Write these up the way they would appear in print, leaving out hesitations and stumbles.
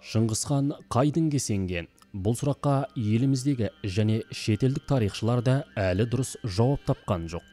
Шыңғыс хан қай дінге сенген? Бұл сұраққа еліміздегі және шетелдік тарихшылар да әлі дұрыс жауап тапқан жоқ.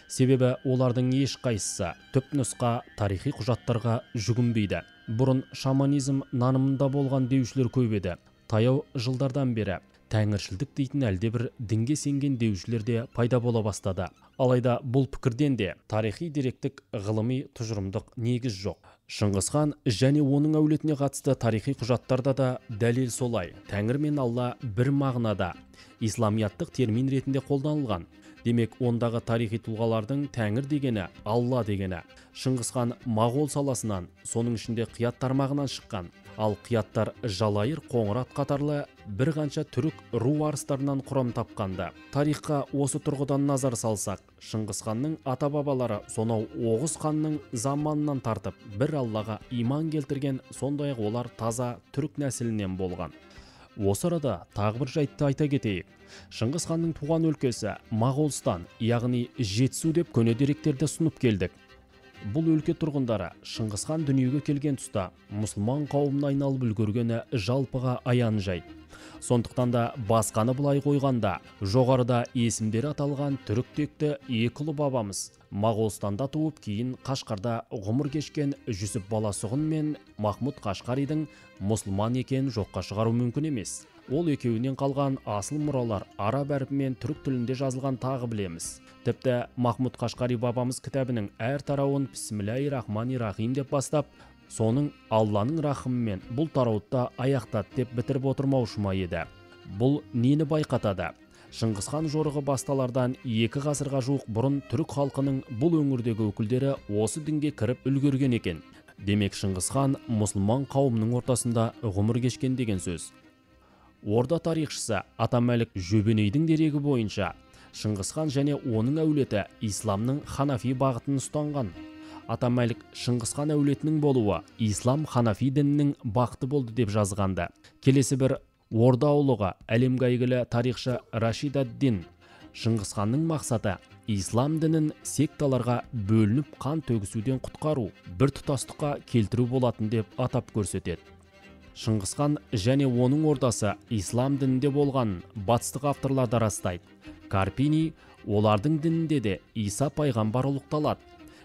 Себебі олардың ешқайсысы түпнұсқа тарихи құжаттарға жүгінбейді. Бұрын шаманизм нанымында болған деушілер көп еді. Таяу жылдардан бері тәңіршілдік дейтін әлдебір дінге сенген деушілер де пайда бола бастады. Алайда бұл пікірден де тарихи деректік ғылыми тұжырымдық негіз жоқ. Шыңғыс хан және оның әулетіне қатысты тарихи құжаттарда да дәлел солай. Тәңір мен Алла бір мағынада исламияттық термин ретінде қолданылған. Демек, ондағы тарихи тұлғалардың тәңір дегені, Алла дегені. Шыңғыс хан моғол саласынан, соның ішінде Қият тармағынан шыққан. Ал Қияттар Жалайыр, Қоңырат қатарлы бір қанша түрік ру арыстарынан құрам тапқанды. Тарихқа осы тұрғыдан назар салсақ, Шыңғыс ханның ата-бабалары сонау Оғыз ханның заманынан тартып бір Аллаға иман келтірген, сондай-ақ олар таза түрік нәсілінен болған. Осы арада тағы бір жайтты айта кетейік. Шыңғыс ханның туған өлкесі Моғолстан, яғни Жетісу деп көне деректерді ұсынып келдік. Бұл өлке тұрғындары Шыңғыс хан дүниеге келген тұста мұсылман қауымына айналып үлгергені жалпыға аян жайт. Сондықтан да басқаны былай қойғанда, жоғарыда есімдері аталған түрік текті екі ұлы бабамыз Моғолстанда туып, кейін Қашқарда ғұмыр кешкен Жүсіп Баласұғын мен Махмұд Қашқаридің мұсылман екенін жоққа шығару мүмкін емес. Ол екеуінен қалған асыл мұралар араб әрпімен түрік тілінде жазылған тағы білеміз. Тіпті Махмұд Қашқари бабамыз кітабының әр тарауын Бисмиллахи рахмани рахим деп бастап, соның Алланың рахымымен бұл тарауды аяқтады деп бітіріп отырмаушы ма еді. Бұл нені байқатады? Шыңғыс хан жорығы басталардан 2 ғасырға жуық бұрын түрік халқының бұл өңірдегі өкілдері осы дінге кіріп үлгерген екен. Демек, Шыңғыс хан мұсылман қауымының ортасында ғұмыр кешкен деген сөз. Орда тарихшысы Атамәлік Жөбенейдің дерегі бойынша Шыңғыс хан және оның әулеті исламның ханафи бағытын ұстанған. Атамәлік Шыңғыс хан әулетінің болуы ислам ханафи дінінің бақыты болды деп жазғанды. Келесі бір Орда ұлығы әлемге әйгілі тарихшы Рашид ад-Дин Шыңғыс ханның мақсаты ислам дінін секталарға бөлініп қан төгісуден құтқару, бір тұтастыққа келтіру болатын деп атап көрсетеді. Шыңғыс хан және оның ордасы ислам дінінде болғанын батыстық авторлар да растайды. Карпини олардың дінінде де Иса пайғамбар ұлықталады.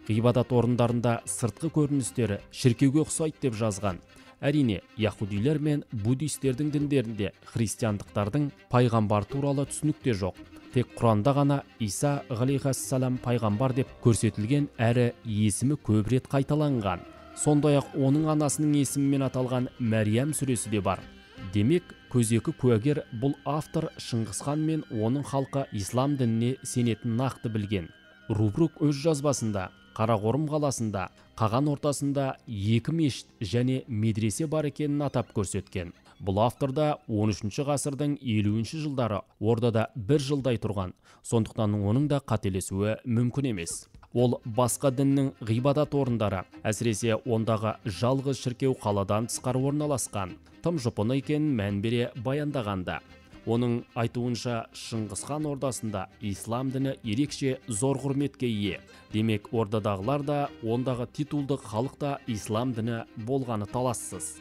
Ғибадат орындарында сыртқы көріністері шіркеуге ұқсайды деп жазған. Әрине, яхудилер мен буддистердің діндерінде христиандықтардың пайғамбар туралы түсінік те жоқ. Тек Құранда ғана Иса ғалейхиссалам пайғамбар деп көрсетілген, әрі есімі көп рет қайталанған. Сондай-ақ оның анасының есімімен аталған Мәриям сүресі де бар. Демек, көзекі куәгер бұл автор Шыңғыс хан мен оның халқы ислам дініне сенетін нақты білген. Рубрук өз жазбасында Қарақорым қаласында Қаған ортасында 2 мешіт және медресе бар екенін атап көрсеткен. Бұл авторда 13 ғасырдың 50 жылдары ордада бір жылдай тұрған, сондықтан оның да қателесуі мүмкін емес. Ол басқа діннің ғибадат орындары, әсіресе ондағы жалғыз шіркеу қаладан тысқары орналасқан, тым жұпыны екенін мән бере баяндағанда. Оның айтуынша, Шыңғыс хан ордасында ислам діні ерекше зор құрметке ие. Демек, ордадағылар да, ондағы титулдық халық та ислам діні болғаны талассыз.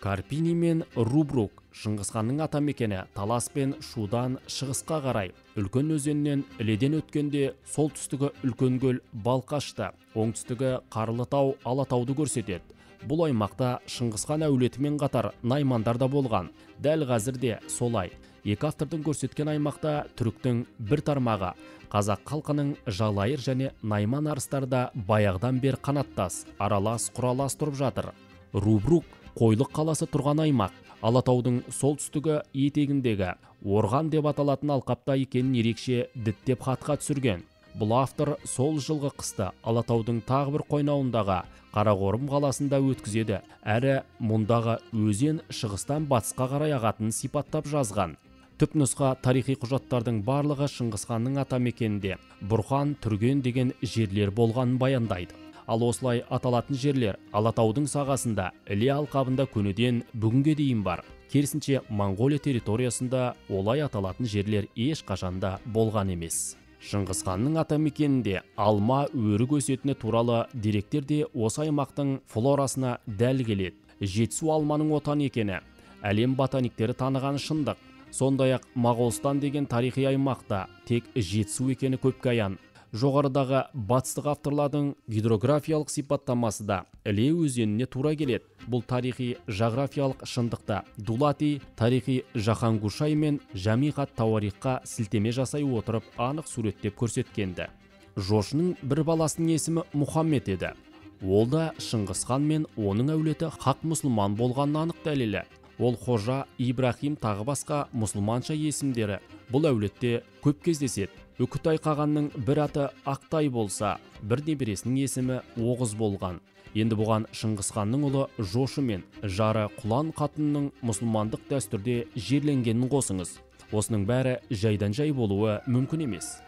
Карпини мен Рубрук Шыңғыс ханның атамекені Талас пен Шудан шығысқа қарай үлкен өзеннен Іледен өткенде солтүстігі үлкен көл Балқашты, оңтүстігі Қарлытау Алатауды көрсетеді. Бұл аймақта Шыңғыс хан әулетімен қатар наймандар да болған. Дәл қазір де солай. Екі автордың көрсеткен аймақта түріктің бір тармағы, қазақ халқының Жалайыр және Найман арыстары да баяғыдан бері қанаттас, аралас, құралас тұрып жатыр. Рубрук Қойлық қаласы тұрған аймақ, Алатаудың солтүстігі етегіндегі Орған деп аталатын алқапта екенін ерекше діттеп хатқа түсірген. Бұл автор сол жылғы қысты Алатаудың тағы бір қойнауындағы Қарақорым қаласында өткізеді, әрі мұндағы өзен шығыстан батысқа қарай ағатынын сипаттап жазған. Түпнұсқа тарихи құжаттардың барлығы Шыңғыс ханның атамекенінде Бұрхан, Түрген деген жерлер болғанын баяндайды. Ал осылай аталатын жерлер Алатаудың сағасында, Іле алқабында көнеден бүгінге дейін бар. Керісінше, Моңғолия территориясында олай аталатын жерлер ешқашанда болған емес. Шыңғыс ханның атамекенінде алма өрік өсетіні туралы деректер де осы аймақтың флорасына дәл келеді. Жетісу алманың отаны екені әлем ботаниктері таныған шындық. Сондай-ақ Моғолстан деген тарихи аймақта тек Жетісу екені көпке аян. Жоғарыдағы батыстық авторлардың гидрографиялық сипаттамасы да Іле өзеніне тура келеді. Бұл тарихи жағрафиялық шындықта Дулати тарихи Жаһангушай мен Жамиғат Тауарихқа сілтеме жасай отырып анық суреттеп көрсеткенді. Жошының бір баласының есімі Мұхаммед еді. Ол да Шыңғысхан мен оның әулеті хақ мұсылман болғанын анық дәлелі. Ол Қожа, Ибрахим тағы басқа мұсылманша есімдері бұл әулетте көп кездеседі. Үкітай қағанның бір аты Ақтай болса, бір немересінің есімі Оғыз болған. Енді бұған Шыңғысханның ұлы Жошы мен жары Құлан қатынның мұсылмандық дәстүрде жерленгенін қосыңыз. Осының бәрі жайдан-жай болуы мүмкін емес.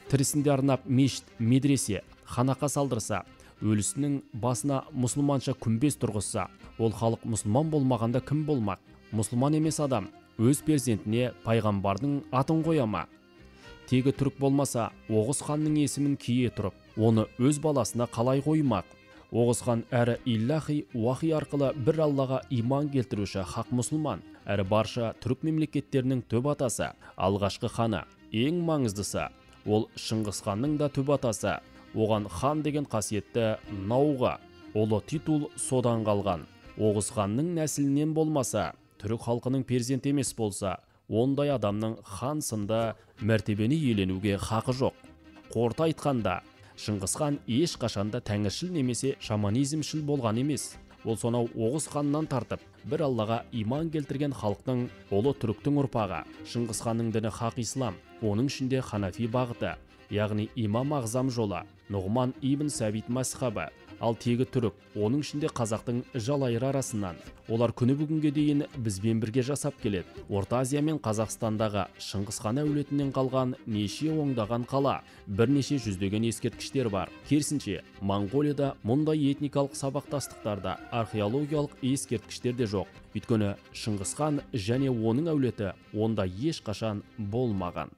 Тірісінде арнап мешіт, медресе, ханақа салдырса, өлісінің басына мұсылманша күмбез тұрғызса, ол халық мұсылман болмағанда кім болмақ? Мұсылман емес адам өз перзентіне пайғамбардың атын қоя ма? Тегі түрік болмаса, Оғыз ханның есімін кие тұрып, оны өз баласына қалай қоймақ? Оғыз хан әрі иллахи уахи арқылы бір Аллаға иман келтіруші хақ мұсылман, әрі барша түрік мемлекеттерінің түп атасы, алғашқы ханы. Ең маңыздысы, ол Шыңғыс ханның да түп атасы. Оған хан деген қасиетті науға, ұлы титул содан қалған. Оғыз ханның нәсілінен болмаса, түрік халқының перзенті емес болса, ондай адамның хан сынды мәртебені иеленуге хақы жоқ. Қорыта айтқанда, Шыңғыс хан ешқашанда тәңіршіл немесе шаманизмшіл болған емес. Ол сонау Оғыз ханнан тартып, бір Аллаға иман келтірген халықтың ұлы түріктің ұрпағы. Шыңғыс ханның діні хақ ислам, оның ішінде ханафи бағыты, яғни имам ағзам жолы, Нұғман ибн Сәбит мазхабы. Ал тегі түрік, оның ішінде қазақтың жалайыр арасынан. Олар күні бүгінге дейін бізбен бірге жасап келеді. Орта Азия мен Қазақстандағы Шыңғыс хан әулетінен қалған неше оңдаған қала, бірнеше жүздеген ескерткіштер бар. Керісінше, Моңғолияда мұндай этникалық сабақтастықтарда археологиялық ескерткіштер де жоқ. Өйткені Шыңғыс хан және оның әулеті онда ешқашан болмаған.